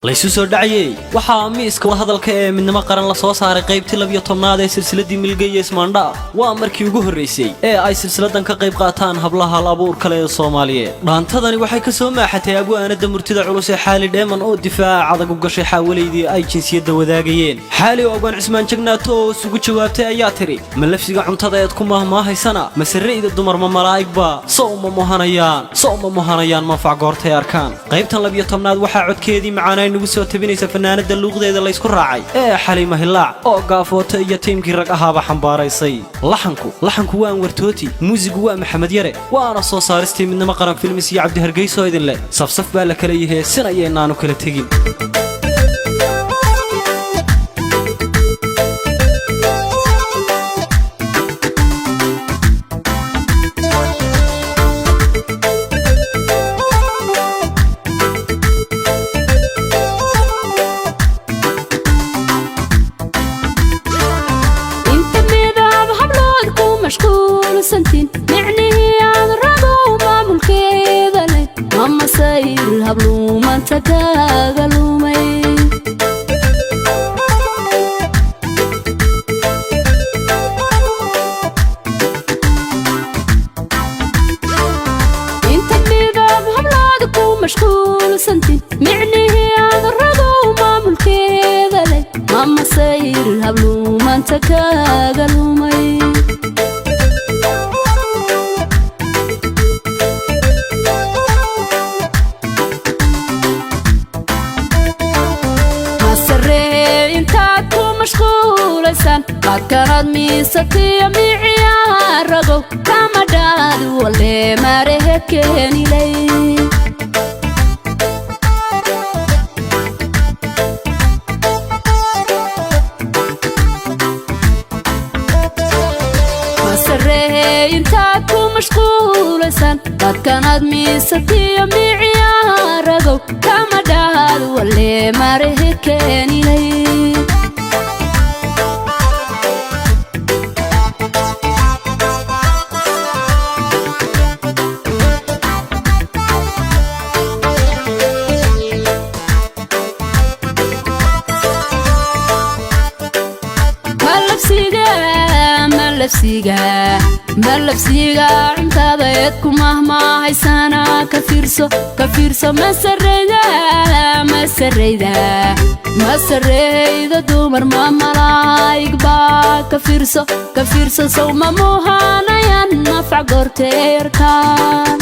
Laysu soo dhacayey. Waxaa miiska wadahadalka ee Midnimo Qaran la soo saaray qaybtii 12aad ee silsiladii Milge iyo Ismaandhaaf. Waa markii ugu horraysay ee ay silsiladan ka qayb qaataan hablaha hal abuur kale ee Soomaaliyeed. Dhaantadani waxay ka soo maaxatay abwaanada murtida culus ee Xaali Dheeman, oo difaac adag u gashay xaawalaydii ay jinsiyadda wadaagayeen. Xaali oo abwaan Cismaan Jagnaato oo isugu jawaabtay ayaa tidhi: "Ma lafsiga cuntada eed ku mahmaahaysana? Mase ra'yda dumar ma malaa'igba? Sow ma muhanayaan, sow ma muhanayaan manfac goortay arkaan?" Qaybtan 12aad waxaa codkeedii macaanay nagu soo tabinaysa fanaanada luuqdeeda laysku raacay ee Xaliima Hilaac, oo gaafoota iyo tiimkii rag ahaaba xambaaraysay. Laxanku waa Anwartooti, muusigu waa Maxamed Yare, waana soo saaristii Midnimo Qaran Films iyo Cabdi Hargeyso idin leh. Safsaf baa la kala yihee, sin ayaynaanu kala tegin. Inta midaab hablood ku mashquulsantiin, micnihii aad ragow maamulkeeda leh, ma masayr habluumanta kaaga lumay? Inta midaab hablood ku mashquulsantiin, micnihii aad ragow maamulkeeda leh, ma masayr habluumanta kaaga lumay? Masaree intaad ku mashquulaysaan, qaadkanaad miisatiyo miciyaa ragow kama dhaad wale marehe keenilay. Masaree intaad ku mashquulaysaan, qaadkanaad miisatiyo miciyaa ragow kama dhaad wale marehe keenilay. Malabsiga, malabsiga, malabsiga cuntada eed ku mahmaahaysana, ka fiirso, ka fiirso. Masareyda, masareyda, masareyda dumar ma malaa'igba? Ka fiirso, ka fiirso. Sow ma muhanayaan nafac goortay arkaan?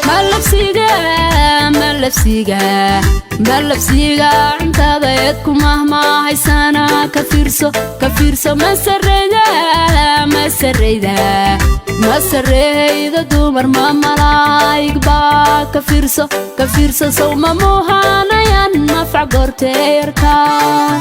Malabsiga, malabsiga, malabsiga cuntada eed ku mahmaahaysana, ka fiirso, ka fiirso. Masareyda, masareyda, masareyda dumar ma malaa'igba? Ka fiirso, ka fiirso. Sow ma muhanayaan nafac goortay arkaan?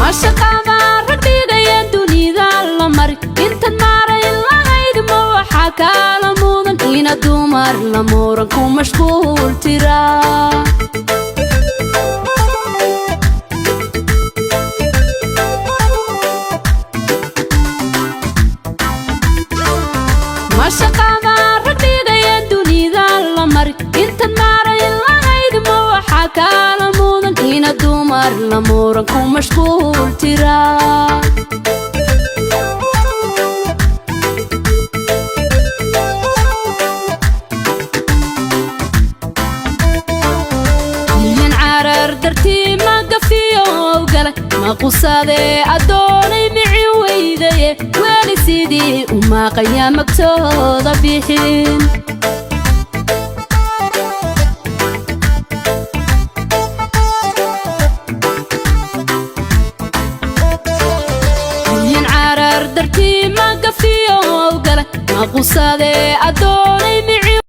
Mashaqada rag dhigaya dunida la mari, intaad maaray lahayd, ma waxaa kaala mudan ina dumar la muran ku mashquul tira? Mashaqada rag dhigaya dunida la mari, intaad maaray lahayd, ma waxaa kaala mudan ina dumar la muran ku mashquul tira? Milyan carar dartii ma gafiyo galay, ma qusadee addoonay mici weydaye, weli sidii u maaqayaa magtooda bixin. Meher dartii ma gafiyo galay, ma qusadee addoon.